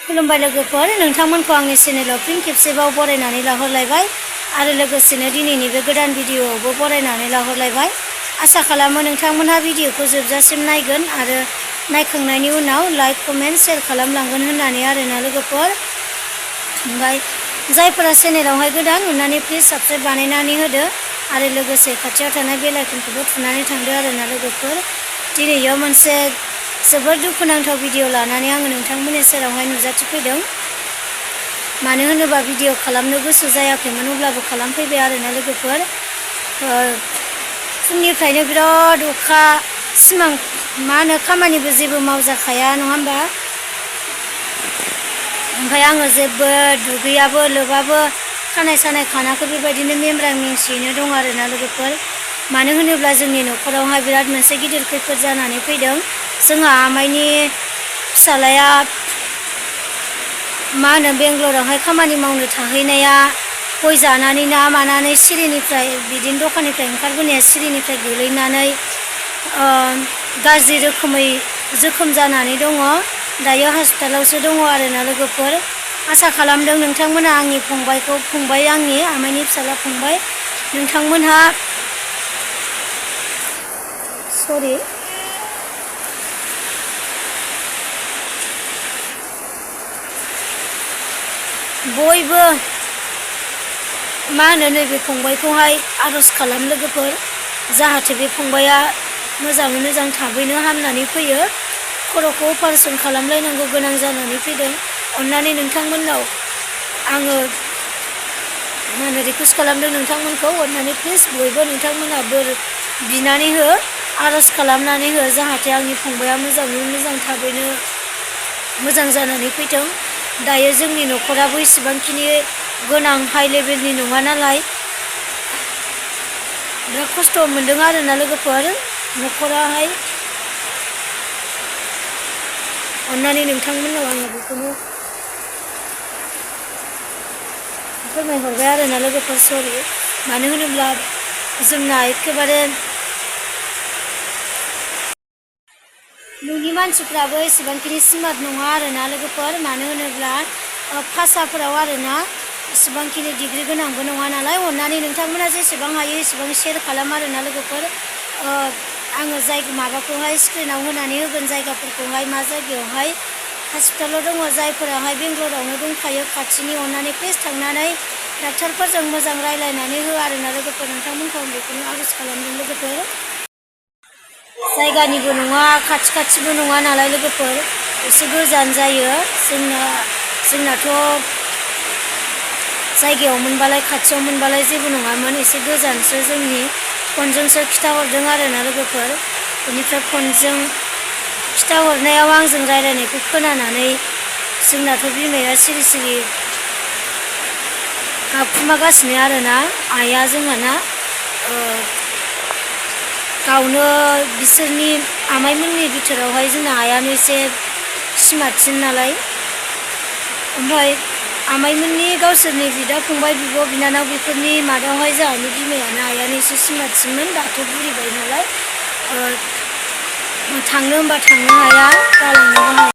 खुलुमबाय लोगोफोर, नोंथांमोनखौ आंनि चेनेलाव फिन खेबसेबाव बरायनानै लाहरलायबाय आरो लोगोसेनो दिनैनि बे गोदान भिडिअआवबो बरायनानै लाहरलायबाय। आसा खालामो नोंथांमोनहा भिडिअखौ जोबजासिम नायगोन आरो नायखांनायनि उनाव लाइक कमेन्ट शेयार खालामलांगोन होननानै आरोना लोगोफोर। ओमफ्राय जायफोरा चेनेलावहाय गोदान अननानै प्लिज साबस्क्राइब बानायनानै होदो आरो लोगोसे खाथियाव थानाय बेल आइकनखौबो थुनानै थांदो आरोना लोगोफोर। दिनैयो मोनसे जोबोद दुखुनांथाव भिडिअ लानानै आङो नोंथांमोननि सेरावहाय नुजाथिफैदों। मानो होनोबा भिडिअ खालामनो गोसो जायाखैमोन, अब्लाबो खालामफैबाय आरोना लोगोफोर। फुंनिफ्रायनो बिराद अखा, सिमां खामानिबो जेबो मावजाखाया नङा होमबा। ओमफ्राय आङो जेबो दुगैयाबो लोबाबो खानाय सानाय खानाखौ बेबायदिनो मेमरां मेंसियैनो दं आरोना लोगोफोर। मानो होनोब्ला जोंनि न'खरावहाय बिराद मोनसे गिदिर खैफोद जानानै फैदों। जोंहा आमाइनि फिसालाया बेंगलरावहाय खामानि मावनो थाहैनाया गय जानानै ना मानानै सिरिनिफ्राय बिदिनो दखाननिफ्राय ओंखारबोनाया सिरिनिफ्राय गोलैनानै गाज्रि रोखोमै जोखोम जानानै दङ। दायो हस्पिटालावसो दङ आरोना लोगोफोर। आसा खालामदों नोंथांमोना आंनि फंबाय आंनि आमाइनि फिसाला फंबाय, नोंथांमोनहा बयबो नैबे फंबायखौहाय आरज खालाम लोगोफोर, जाहाथे बे फंबाया मोजाङै मोजां थाबैनो हामनानै फैयो। खर'खौ अपारेसन खालामलायनांगौ गोनां जानानै फैदों। अननानै नोंथांमोननाव आङो रिकुवेस्ट खालामदों नोंथांमोनखौ, अननानै प्लिज बयबो नोंथांमोनहा बोर बिनानै हो, आरज खालामनानै हो, जाहाथे आंनि फंबाया मोजाङै मोजां थाबैनो मोजां जानानै फैथों। दायो जोंनि न'खराबो इसेबांखिनि गोनां हाइ लेभेलनि नङा नालाय बिराद खस्थ' मोनदों आरोना लोगोफोर न'खराहाय। अननानै नोंथांमोननाव आङो बेखौनो फोरमायहरबाय आरोना लोगोफोर। सरि, मानो होनोब्ला जोंना एखेबारे न'नि मानसिफ्राबो एसेबांखिनि स्मार्ट नङा आरोना लोगोफोर। मानो होनोब्ला भाषाफोराव आरोना इसेबांखिनि डिग्रि गोनांबो नङा नालाय। अननानै नोंथांमोना जेसेबां हायो एसेबां शेयार खालाम आरोना लोगोफोर। आङो माबाखौहाय स्क्रिनाव होनानै होगोन, जायगाफोरखौहाय मा जायगायावहाय हस्पिटालाव दङ, जायफोराहाय बेंगलरावनो दंखायो खाथिनि, अननानै प्लिज थांनानै डाक्टारफोरजों मोजां रायज्लायनानै हो आरोना लोगोफोर। नोंथांमोनखौ आं बेखौनो आरज खालामदों लोगोफोर। जायगानिबो नङा, खाथिबो नङा नालाय लोगोफोर, एसे गोजान जायो। जोंनाथ' जायगायाव मोनबालाय खाथियाव मोनबालाय जेबो नङामोन, एसे गोजानसो। जोंनि फनजोंसो खिथाहरदों आरोना लोगोफोर। बेनिफ्राय फनजों खिथाहरनायाव आंजों रायज्लायनायखौ खोनानानै जोंनाथ' बिमाया सिरि सिरि गाबखुमागासिनो आरोना आइया जोंहाना। गावनो बिसोरनि आमाइमोननि बिथोरावहाय जोंना आइयानो एसे स्मार्टसिन नालाय। ओमफ्राय आमाइमोननि गावसोरनि बिदा फंबाय बिब' बिनानाव बेफोरनि मादावहाय जोंहानि बिमायानो आइयानो एसे स्मार्टसिनमोन। दाथ' बुरिबाय नालाय थांनो होनबा थांनो हाया, गालांनोबो हाया।